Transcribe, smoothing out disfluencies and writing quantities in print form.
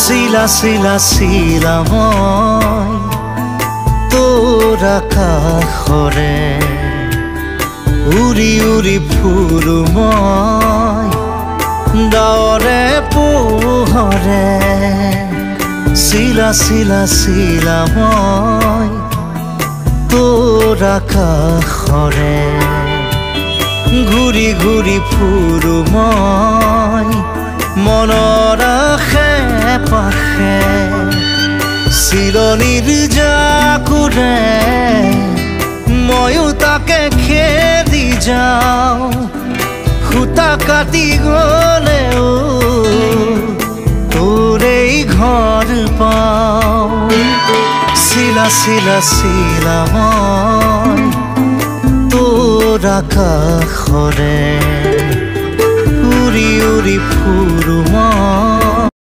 চিলা চিলা চিলা মই তোৰ আকাশৰে, উৰি উৰি ফুৰো মই ডাৱৰে পোহৰে। চিলা চিলা চিলা মই তোৰ আকাশৰে, ঘূৰি ঘূৰি ফুৰো মই মনৰ আশে পাশে। চিলনীৰ জাকুৰে ময়ো তাকে খেদি যাওঁ, সূতা কাটি গ'লেও তোৰেই ঘৰ পাওঁ। চিলা চিলা চিলা মই তোৰ আকাশৰে, উৰি উৰি ফুৰো মই